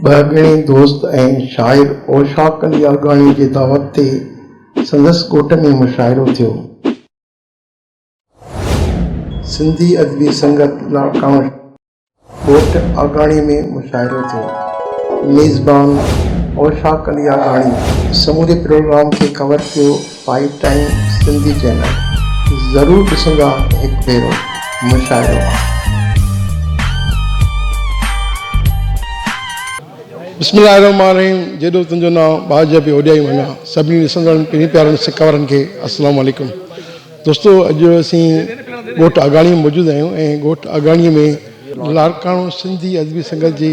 ٻهڳڻي دوست ۽ شاعر اوشاق علي آگاڻي جي دعوت تي سندس ڳوٺ ۾ مشاعرو ٿيو. سنڌي ادبي سنگت لاڙڪاڻو ڳوٺ آگاڻي ۾ مشاعرو ٿيو. ميزبان اوشاق علي آگاڻي. سموري پروگرام کي ڪور ڪيو فائيو ٽائيم سنڌي چينل. ضرور ڏسندا هڪ ڀيرو مشاعرو. بسم الله الرحمٰن الرحيم جيڏو تنهنجو نانء ٻاجهه به اوڏيائين وڃان سڀني ڏسندڙن پرين پيارن سڪ وارن کي السلام عليڪم دوستو اڄ اسين ڳوٺ آگاڻي ۾ موجود آهيون ۽ ڳوٺ آگاڻي ۾ لاڙڪاڻو سنڌي ادبي سنگت جي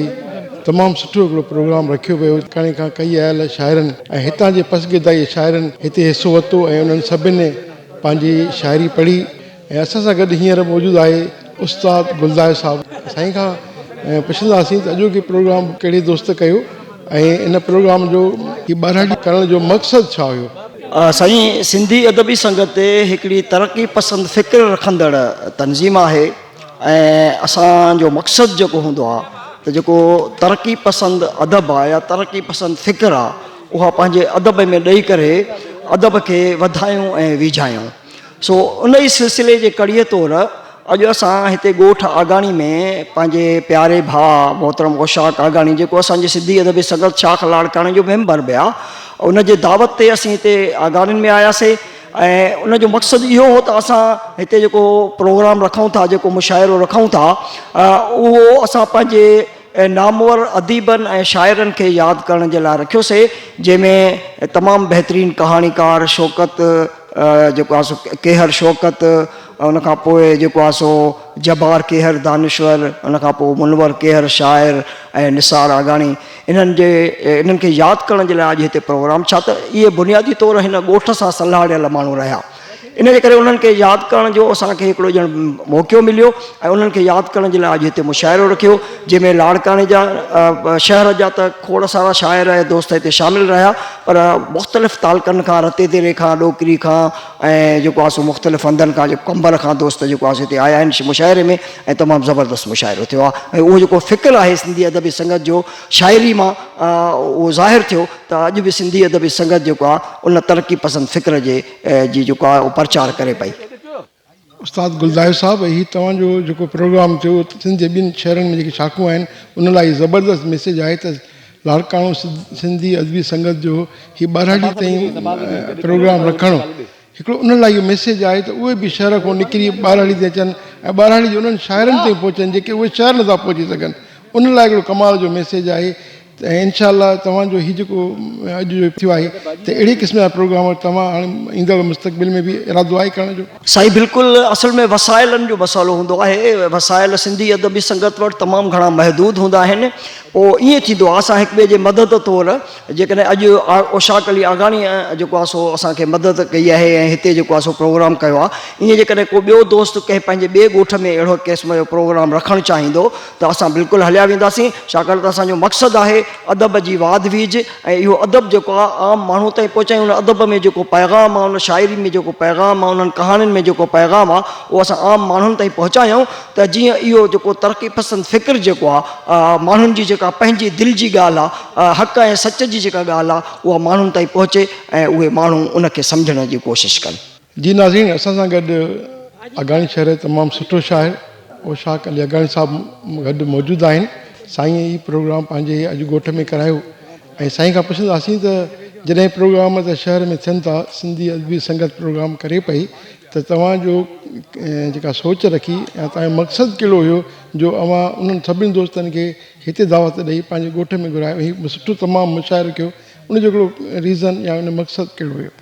تمام سٺو هڪڙو پروگرام رکيو ويو لاڙڪاڻي کان ڪئي آيل شاعرن ۽ هتان جي پسگردائي شاعرن هتي حصو ورتو ۽ انهن سڀني پنهنجي شاعري پڙهي ۽ اسان سان گڏ هينئر موجود آهي استاد گلدايو صاحب سائين کان پڇنداسين ته اڄوڪي پروگرام ڪهڙي دوست ڪيو ۽ ان پروگرام جو هي ٻهراڙي ڪرڻ جو مقصد ڇا هيو. سائين سنڌي ادبي سنگت هڪڙي ترقي پسند فڪر رکندڙ تنظيم آهي ۽ اسان جو مقصد جيڪو هوندو آهي ته جيڪو ترقي پسند ادب آهي يا ترقي پسند فڪر آهي اها پنهنجي ادب ۾ ڏئي ڪري ادب کي وڌايون ۽ ويجهايون. سو ان ئي سلسلي جي ڪڙيء طور اڄ اسان هتي ڳوٺ آگاڻي ۾ پنهنجي پياري ڀاء محترم اوشاق آگاڻي جيڪو اسان جي سنڌي ادبي سنگت شاخ لاڙڪاڻي جو ميمبر به آ ان جي دعوت تي اسين هتي آگاڻين ۾ آياسي ۽ ان جو مقصد اهو هو ته اسان هتي جيڪو پروگرام رکون ٿا جيڪو مشاعرو رکون ٿا اهو اسان پنهنجي ۽ نامور اديبن ۽ شاعرن کي ياد ڪرڻ جي لاء رکيوسي جنهن ۾ تمام بهترين ڪهاڻيڪار شوڪت جيڪو آهي سو ڪيهر شوڪت ان کان پوء جيڪو آهي سو جبار ڪيهر دانشور ان کان پوء منور ڪيهر شاعر ۽ نثار آگاڻي انهن جي انهن کي ياد ڪرڻ جي لاء اڄ هتي پروگرام ڇا ته اهي بنيادي طور هن ڳوٺ سان سلهاڙيل ماڻهو رهيا ان جي ڪري انهن کي ياد ڪرڻ جو اسان کي هڪڙو ڄڻ موقعو مليو ۽ انهن کي ياد ڪرڻ جي لاء اڄ هتي مشاعرو رکيو جنهن ۾ لاڙڪاڻي جا شهر جا ته کوڙ سارا شاعر ۽ دوست هتي شامل رهيا پر مختلف تعلقن کان رتي ديري کان ڏوڪري کان ۽ جيڪو آهي سو مختلف هنڌن کان جيڪو قمبر کان دوست جيڪو آهي سو هتي آيا آهن مشاعري ۾ ۽ تمام زبردست مشاعرو ٿيو آهي ۽ اهو جيڪو فڪر آهي سنڌي ادبي سنگت جو شاعري مان اهو ظاهر ٿيو ته اڄ به سنڌي ادبي سنگت جيڪو آهي ان ترقي پسند فڪر جي جي جيڪو آهي اهو پرچار ڪري پئي. استاد گلدايو صاحب هي توهان جو جيڪو پروگرام ٿيو سنڌ جي ٻين شهرن ۾ جيڪي شاخون آهن ان لاء هي زبردست ميسيج آهي ته لاڙڪاڻو سنڌي ادبي سنگت جو هي ٻهراڙي تائين پروگرام رکڻ هڪڙو انهن لاء اهو ميسيج آهي ته اهي به شهر کان نڪري ٻهراڙي تي اچن ۽ ٻهراڙي جي انهن شاعرن تائين پهچن جيڪي اهي شهر نٿا پهچي سگهن انهن لاء هڪڙو ڪمال جو ميسيج آهي ۽ انشاء الله توهان جو هي جيڪو اڄ جو ٿيو آهي ته اهڙي قسم جا پروگرام توهان هاڻي ايندڙ مستقبل ۾ به ارادو آهي ڪرڻ جو. سائين بلڪل اصل ۾ وسائلن جو مسئلو هوندو آهي وسائل سنڌي ادبي سنگت وٽ تمام گهڻا محدود هوندا آهن پوء ائين ٿيندو آهي اسان هڪ ٻئي جي مدد طور جيڪڏهن اڄ اوشاق علي آگاڻي جيڪو آهي سو اسان کي مدد ڪئي آهي ۽ هتي جيڪو آهي سو پروگرام ڪيو آهي ائين جيڪڏهن ڪو ٻيو دوست ڪنهن پنهنجي ٻئي ڳوٺ ۾ اهڙو قسم جو پروگرام رکڻ چاهيندو ته اسان بلڪل هليا وينداسين ڇاڪاڻ ته اسان جو مقصد آهي ادب جي واڌ ويجهه ۽ اهو ادب جيڪو آهي عام ماڻهو تائين پهچايون ان ادب ۾ جيڪو پيغام آهي ان شاعري ۾ جيڪو پيغام آهي انهن ڪهاڻين ۾ جيڪو پيغام آهي اهو اسان عام ماڻهن تائين پهچايون ته جيئن اهو جيڪو ترقي پسند فڪر جيڪو آهي ماڻهن جي جيڪا پنهنجي دل جي ڳالهه آهي حق ۽ سچ جي جيڪا ڳالهه آهي اها ماڻهن تائين پهچي ۽ اهي ماڻهو ان کي سمجهڻ جي ڪوشش ڪن. جي ناظرين اسان سان گڏ اگهاڻي شهر جي تمام سٺو شاعر اوشاق علي اگهاڻي صاحب گڏ موجود آهن سائين هي پروگرام پنهنجي اڄ ڳوٺ ۾ ڪرايو ۽ سائين کان پڇنداسين ته جڏهن پروگرام ته شهر ۾ ٿين ٿا سنڌي ادبي سنگت پروگرام ڪري پئي ته توهان جو جيڪا سوچ رکي يا توهان جو مقصد ڪهڙو هيو جو اوهان انهن سڀني دوستن کي هتي دعوت ڏئي پنهنجي ڳوٺ ۾ گهرايو هي سٺو تمام مشاعرو ڪيو ان جو هڪڙو ريزن يا ان مقصد ڪهڙو هيو.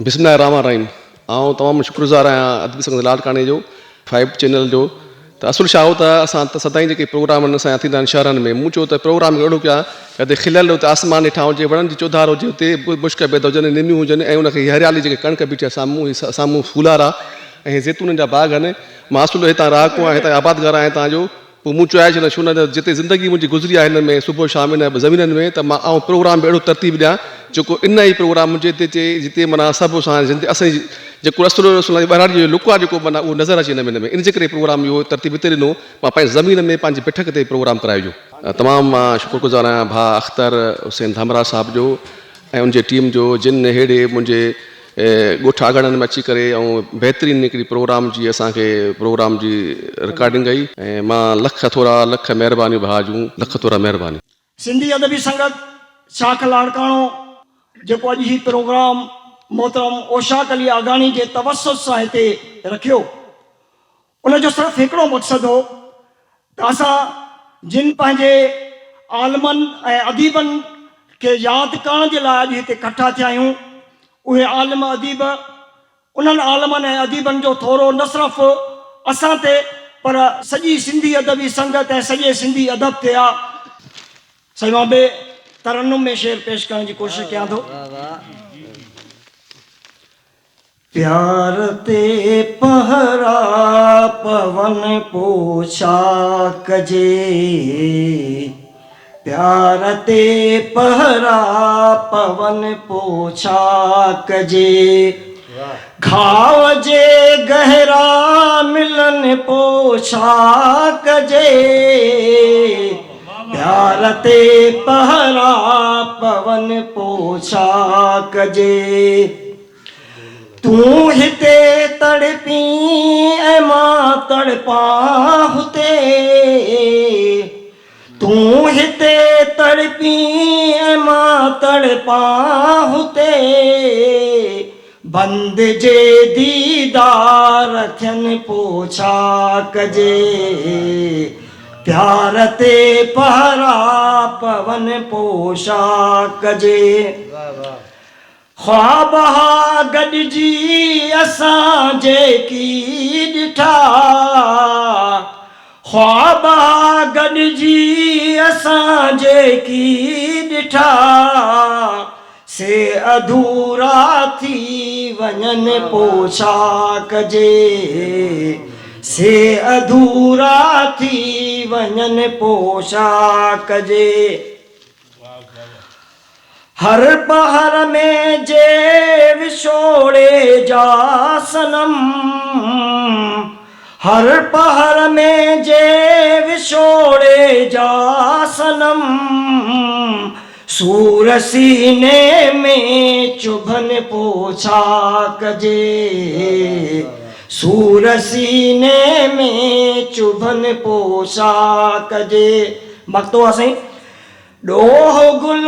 بسم الله الرحمٰن الرحيم آئون تمام شڪرگذار آهيان ادبي سنگت لاڙڪاڻي جو فائيو چينل جو ته اصل ڇا هو ته اسان ته سدائين جيڪي پروگرام آهن اسان جا ٿيندا آهن شهرن ۾ مون چيو ته پروگرام اهڙو ڪيان جتي کليل اتي آسمان هيٺان هجي وڻن جي چوڌار هجي اتي مشڪ پيدا هجن نميون هجن ۽ ان کي هريالي جيڪي ڪڻڪ بيٺي آهي سامهون هي سامهون ڦولار آهي ۽ زيتونن جا باغ آهن مان اصل هتان رهاڪو آهيان هتان آبادگار آهيان هتان جو. پوء مون چيو آهي ڇو نه ڇو نه جتي زندگي منهنجي گذري آهي هن ۾ صبح شام ان زمينن ۾ ته مان آئون پروگرام به اهڙو ترتيب ڏيان جيڪو ان ئي پروگرام منهنجي هتي اچي جتي معنيٰ سڀ اسان جن اسان جي جيڪو اصل اصل ٻهراڙي جو لڪ آهي جيڪو معنيٰ اهو نظر اچي هن ۾ هن ۾ ان جي ڪري پروگرام اهو ترتيب هتي ڏنو مان پنهنجي زمين ۾ پنهنجي بيٺڪ تي پروگرام ڪرايو جو تمام مان شڪر گذار آهيان ڀاء اختر حسين ڌامراهه صاحب جو ۽ ان جي ٽيم جو جن ههڙي منهنجي ڳوٺ آڳاڻن ۾ اچي ڪري ۽ بهترين هڪڙي پروگرام جي اسان کي پروگرام جي رڪارڊنگ ڪئي ۽ مان لک ٿورا لک مهربانيون ڀاء جون لک ٿورا مهربانيون. سنڌي ادبي سنگت شاخ لاڙڪاڻو جيڪو اڄ هي پروگرام محترم اوشاق علي آگاڻي جي توسط سان هتي رکيو ان جو صرف هڪڙو مقصد هو ته اسان جن پنهنجي عالمن ۽ اديبن کي ياد ڪرڻ جي لاء اڄ هتي ڪٺا ٿيا آهيون، اهي عالم اديب انهن عالمن ۽ اديبن جو ٿورو نه صرف اسان تي پر سڄي سنڌي ادبي سنگت ۽ سڄي سنڌي ادب تي آ. سائين مان به ترنم ۾ شعر پيش ڪرڻ جي ڪوشش ڪيان ٿو. پيار تي پهرا پون پو ڇا ڪجي پيار تي پهرا پون پو ڇا ڪجي گهاء جي گهرا ملن پو ڇا ڪجي پيار تي پهرا پون پو ڇا ڪجي. تون هتي تڙپين ۽ مان تڙپان هتي تون هتي تڙپين ۽ مان تڙپان هتي بند جي ديدار ٿين پو ڇا ڪجي پيار تي پهرا پون پو ڇا ڪجي. خواب ها گڏجي اسان جيڪي ڏٺا خواب ها گڏجي اسان جيڪي ڏٺا سي اڌورا ٿي وڃن پو ڇا ڪجي سي اڌورا ٿي وڃن پو ڇا ڪجي. هر پهر ۾ جي وڇوڙي جا صنم هر پهر ۾ جي وڇوڙي جا صنم سور سيني ۾ چڀن پو ڇا ڪجي سور سيني ۾ چڀن پو ڇا ڪجي مقطعو آ سائين. ڏوهه گل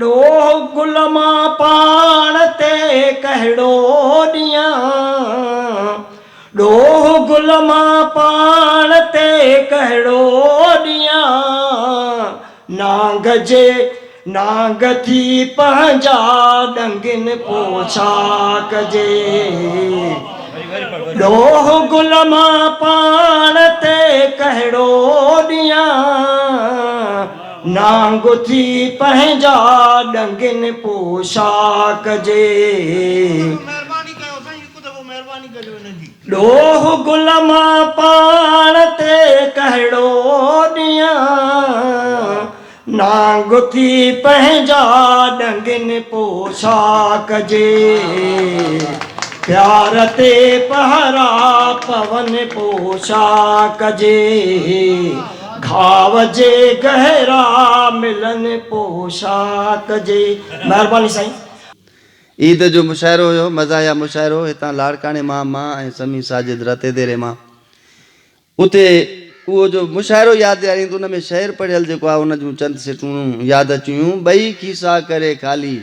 ڏوهه گل مان پاڻ تي ڪهڙو ڏيان ڏوهه گل مان پاڻ تي ڪهڙو ڏيان نانگ جي نانگ ٿي پنهنجا ڏنگين پو ڇا ڪجي ڏوهه گل مان پاڻ تي ڪهڙو ڏيان نانگ ٿي پنهنجا ڏنگين پو ڇا ڪجي ڏوهه گل مان پاڻ تي ڪهڙو ڏيان نانگ ٿي پنهنجا ڏنگين پو ڇا ڪجي پيار تي پهرا پون پو ڇا ڪجي گهاء جي گهرا ملن پو ڇا ڪجي مهرباني سائين. عيد جو مشاعرو هيو، مزاحيه مشاعرو، هتان لاڙڪاڻي مان مان ۽ سميع ساجد رتيديري مان اتي اهو جو مشاعرو ياد ڏياريندو ان ۾ شعر پڙهيل جيڪو آهي ان جون چند سٽون ياد اچي ويون، ٻئي کيسا ڪري خالي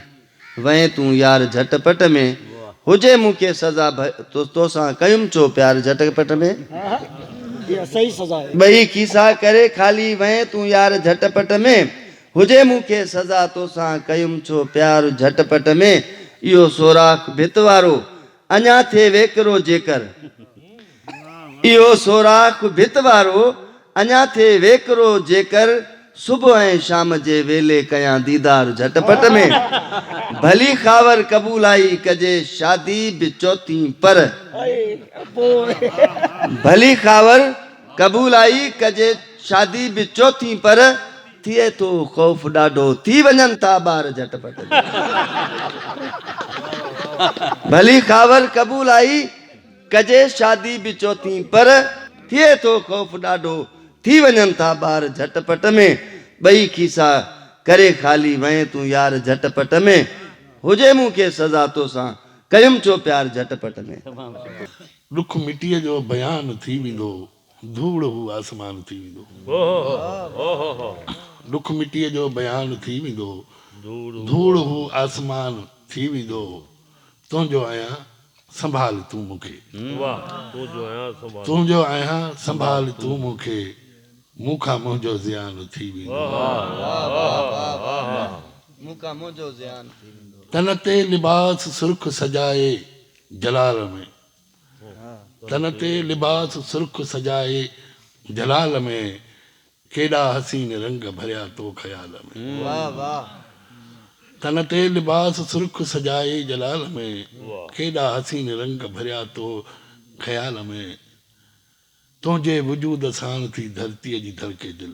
وئين تون يار جهٽ پٽ ۾، هجي مون کي سزا توسان ڪيم ڇو پيار جهٽ پٽ ۾. ٻئي کيسا ڪري خالي وئين تون يار جهٽ پٽ ۾، هجي مون کي سزا توسان ڪيم ڇو پيار جهٽ پٽ ۾، اهو سوراخ ڀت وارو اڃا ٿئي ويڪرو جيڪر. اهو سوراخ ڀت وارو اڃا ٿئي ويڪرو جيڪر صبح ۽ شام جي ويلي ڪيان ديدار جهٽ پٽ ۾. ڀلي خاور قبولائي ڪجي شادي به چوٿين پر. ڀلي خاور قبولائي ڪجي. شادي به چوٿين پر ٿئي ٿو خوف ڏاڍو ٿي وڃن ٿا ٻار جهٽ پٽ ۾. ڀلي خاور قبول آئي ڪجي شادي به چوٿين پر ٿئي ٿو خوف ڏاڍو ٿي وڃن ٿا ٻار جهٽ پٽ ۾. ٻئي کيسا ڪري خالي وئين تون يار جهٽ پٽ ۾. هجي مون کي سزا توسان ڪيم ڇو پيار جهٽ پٽ ۾. ڏک مٽيء جو بيان ٿي ويندو، ڌوڙ هو آسمان ٿي ويندو. ڏک مٽيء جو بيان ٿي ويندو، ڌوڙ هو آسمان ٿي ويندو. تنهنجو آهيان سنڀال تون مون کي. تنهنجو آهيان سنڀال تون مون کي، مون کان منهنجو زيان ٿي ويندو. تن تي لباس سرخ سجائي جلال ۾. تن تي لباس سرخ سجائي جلال ۾، ڪيڏا حسين رنگ ڀريا تو خيال ۾. تن تي لباس سرخ سجائي جلال ۾، ڪيڏا حسين رنگ ڀريا تو خيال ۾. تنهنجي وجود ساڻ ٿي ڌرتيء جي ڌڙڪي دل.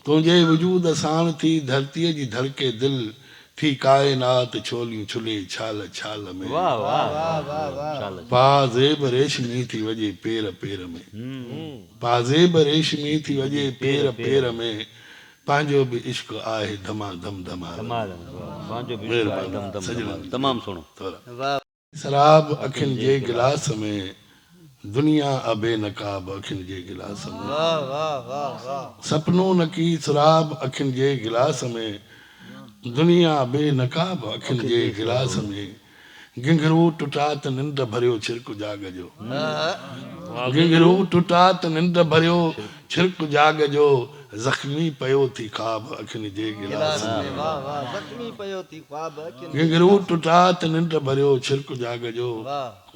تنهنجي وجود ساڻ ٿي ڌرتيء جي ڌڙڪي دل، ٿي ڪائنات ڇوليون ڇلي ڇال ڇال ۾. پازيب ريشمي ٿي وڄي پير پير ۾. پازيب ريشمي ٿي وڄي پير پير ۾، پنهنجو به عشق آهي ڌما ڌم ڌمال ۾. مهرباني سڄڻن جي ٿورا. شراب اکين جي گلاس ۾، دنيا آ بي نقاب اکين جي گلاس ۾. سپنو نڪي سراب اکين جي گلاس ۾، دنيا بي نقاب اکين جي گلاس ۾. گهنگهرو ٽٽا ته ننڊ ڀريو ڇرڪ جاڳ جو. گهنگهرو ٽٽا ته ننڊ ڀريو ڇرڪ جاڳ جو، زخمي پيو ٿي خواب اکين جي گلاس ۾. گهنگهرو ٽٽا ته ننڊ ڀريو ڇرڪ جاڳ جو،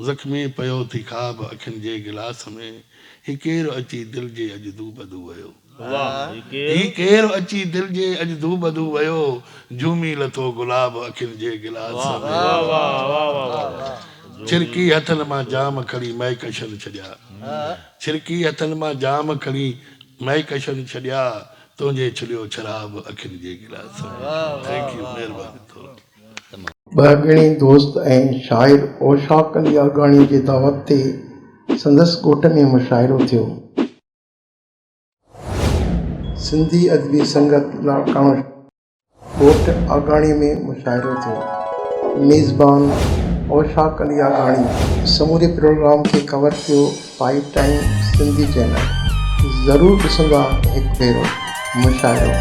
زخمي پيو ٿي خواب اکين جي گلاس ۾. هي ڪير اچي دل جي اڄ دوبدو ويو. هي ڪير اچي دل جي اڄ دوبدو ويو، جهومي لٿو گلاب اکين جي گلاس ۾. ڇرڪي هٿن مان جام کڻي مئي ڪشن ڇڏيا. ڇرڪي هٿن مان جام کڻي مئي ڪشن ڇڏيا. تنهنجي ڇليو شراب اکين جي گلاس ۾. Thank you مهرباني ٿورو. ٻهڳڻي دوست ۽ شاعر اوشاق علي آگاڻي جي دعوت تي سندس ڳوٺ ۾ مشاعرو ٿيو. سنڌي ادبي سنگت لاڙڪاڻو ڳوٺ آگاڻي ۾ مشاعرو ٿيو. ميزبان اوشاق علي آگاڻي سموري پروگرام کي ڪور ڪيو فائيو ٽائيم سنڌي چينل ضرور ڏسندا هڪ ڀيرو مشاعرو.